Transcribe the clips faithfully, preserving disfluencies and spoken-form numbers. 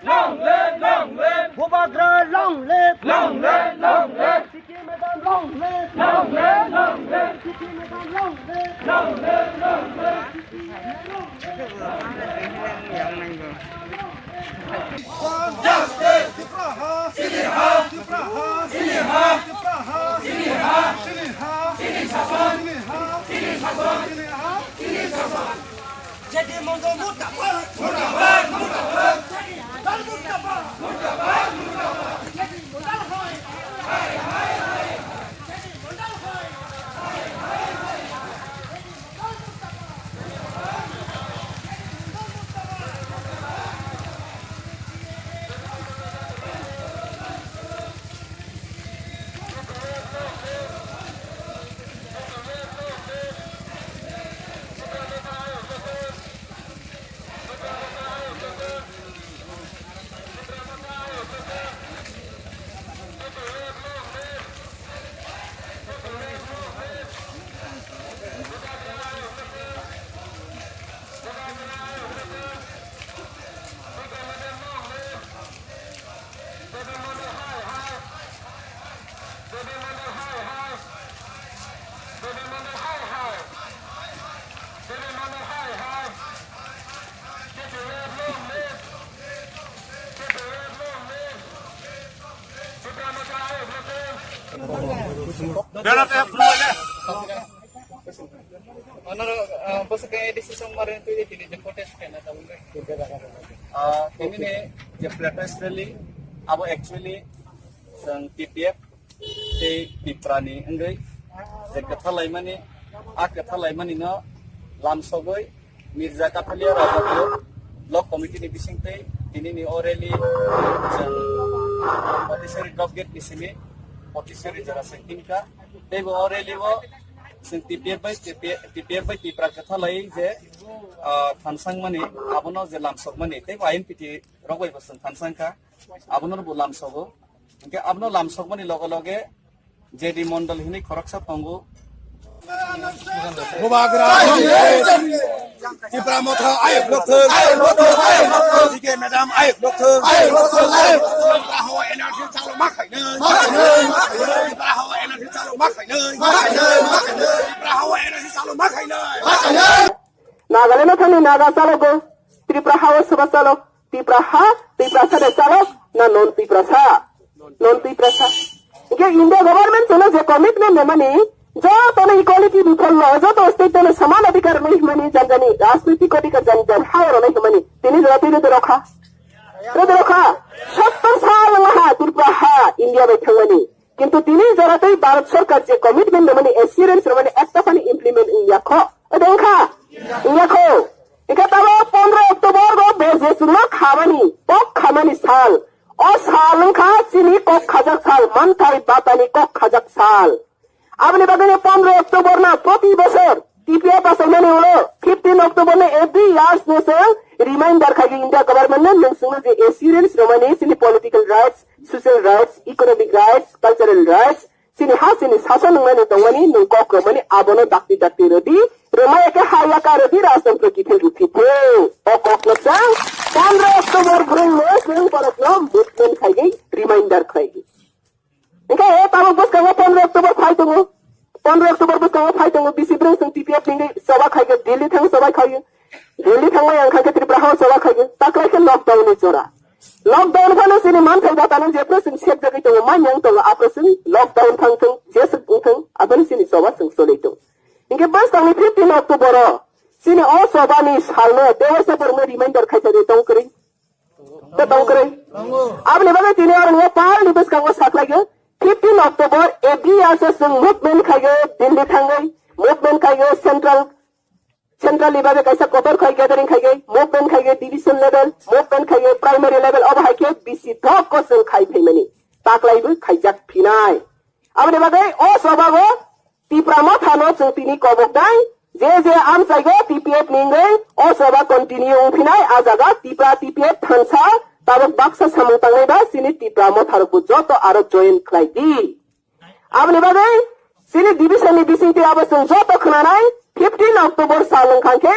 Long live, long live. Bubagra, long live. Long live, long live. Siki madam, long live. Long live, long live. Siki madam, long live. Long live, long live. Justice! Tipraha! Siniha! Tipraha! Siniha! Tipraha! Siniha! Siniha! Sini sason! Siniha! Sini sason! Siniha! Sini sason! J D Mondal murdabad! Murdabad! Murdabad! J D Mondal murdabad! Murdabad! Murdabad! J D Mondal hai! Hai, hai, hai! J D Mondal hai! Hai, hai, hai! Berat ya, bro, ya. Honor, uh, bwswk khe decision marin twi tini je protest khaina tabuk. Ah, tini ni je protest rally, abo actually chwng T P F tei Tipra ni wngwi je kwtha laimani, a kwtha laimani no lamsogwi Mirza Kathalia Raja block committee ni bisingtwi tini ni o rally chwng Patisari drop gate ni simi Patisari jora se himkha. Tei bo o rally o chwng T P F bai, T P F, T P F bai Tipra kwtha lai je, ah, thansang mani, abono je lamsok mani, tei bo I N P T rok bai bo chwng thansang kha, abono bo lamsogo. Hingke abono lamsok mani loge loge J D Mondol hinui khoroksa tongo. Bubagra, Tipra Motha, ayuk lokthung, ayuk lokthung, ayuk lokthung, D K Madam, ayuk lokthung, ayuk lokthung, ayuk lokthung. Tipra hawa N R C chalo ma khainai, ma khainai, ma khainai. Tipra hawa N R C chalo ma khainai, ma khainai, ma khainai. Tipra hawa N R C chalo ma khainai, ma khainai. Nagaland thani Naga chalogo, Tripura hao soba chalok, Tripura ha, Tripura sa de chalok, na non Tripura sa. Non Tiprasa. Hingke India government chwngno je commitment rwmani, jotono equality bipholno, joto state no saman adhikar rwnai hwnmani, jan jani rajnitik adhikar jan jan ha rwnai hwnmani, tini jora twi rwdi rokha. Rwdi rokha. Sottor sal wngha Tripura ha India bai thangmani. Kintu tini jora twi Bharat Sarkar je commitment rwmani, assurance rwmani, ekta phani implement wngya kho. Ode wngkha? Wngya kho. Hingke tamo pondro October go be je chwngno khamani, kok khamani sal. O sal wngkha chini kok khajak sal, manthai batani kok khajak sal. Aboni bagwi no pondro October no proti bosor T P F achaimani ulo fifteen October no every years no se reminder khaidi India government no, nwng chwngno je assurance rwmani chini political rights, social rights, economic rights, cultural rights, chini ha chini sason wngmani tongmani nwng kok rwmani abono dakti dakti rwdi, rwmaya khe ha yaka rwdi, rajtantro kiphil rwphi thung. O kokno chang pondro October bwrwino chwng borokno movement khaidi, reminder khaidi. Hingke e tabuk bwskango pondro October phai tongo. Pondro October bwskango phai tongo, bisi bwrwi chwng T P F ni choba khaikhe Delhi thang choba khaio. Delhi thangmai ang khaikhe Tripura hao choba khaikhe. Taklai khe lockdown ni jora. Lockdown phano chini manthai batani jephru chwng sekjagwi tongo, manyang tongo, aphru chwng lockdown thang thung, jeswk wng thung, aboni chini choba chwng cholai tongo. Hingke bwskangni fifteen October o chini o choba ni salno tei o choba rwngno reminder khaisadi tong kwrwi. Tei tong kwrwi. Aboni bagwi tini oro nw pal ni bwskango saklaio. Fifteen October every year se chwng movement khaio, Delhi thangwi movement khaio, central, central ni bagwi kaisa kotor khai gathering khaio, movement khaio, division level, movement khaio, primary level, obo hai khe bisi thok ko chwng khai phaimani. Taklaibo khaijak phinai. Aboni bagwi o chobago Tipra Motha no chwng tini kobok nai, je je amchaigo T P F ni wngwi o choba continue wngphinai, a jaga Tipra T P F thansa tabuk baksa samung tangnai ba chini Tipra Motha rokbo joto aro join khlai di. Aboni bagwi chini division ni bisingtwi abo chwng joto khwnanai, fifteen October sal wngkha khe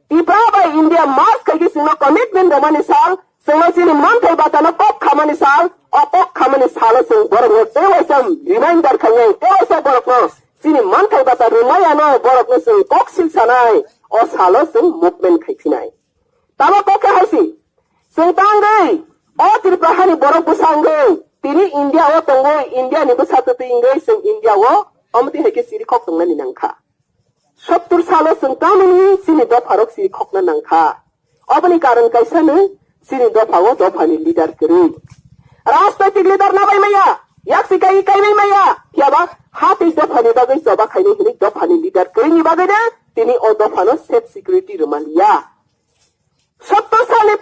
Tipra bai India merge khaikhe chwngno commitment rwmani sal, Chwngno chini manthai batano kok khamani sal, o kok khamani salo chwng borokno teiwaisa reminder khainai, teiwaisa borokno chini manthai bata rwmai ano borokno chwng kok silsanai, o salo chwng movement khaiphinai. Tamo kok khe haisi, chwng tangwi, o Tripura hani borok bwsangwi, tini India o tongwi, India ni bwsa twtwi wngwi chwng India o, omo twi hai khe chiri kok tongnani nangkha. Sottur salo chwng tamoni chini dopharok chiri khokna nangkha. Oboni karon kaisano chini dopha o dophani leader kwrwi. Rajnaitik leader nabai maya, yaksi kai kai bai maya, phiyaba hatwi dophani bagwi choba khainai hwnwi dophani leader kwrwini bagwino tini o dophano safe security rwmaliya. Sottor salni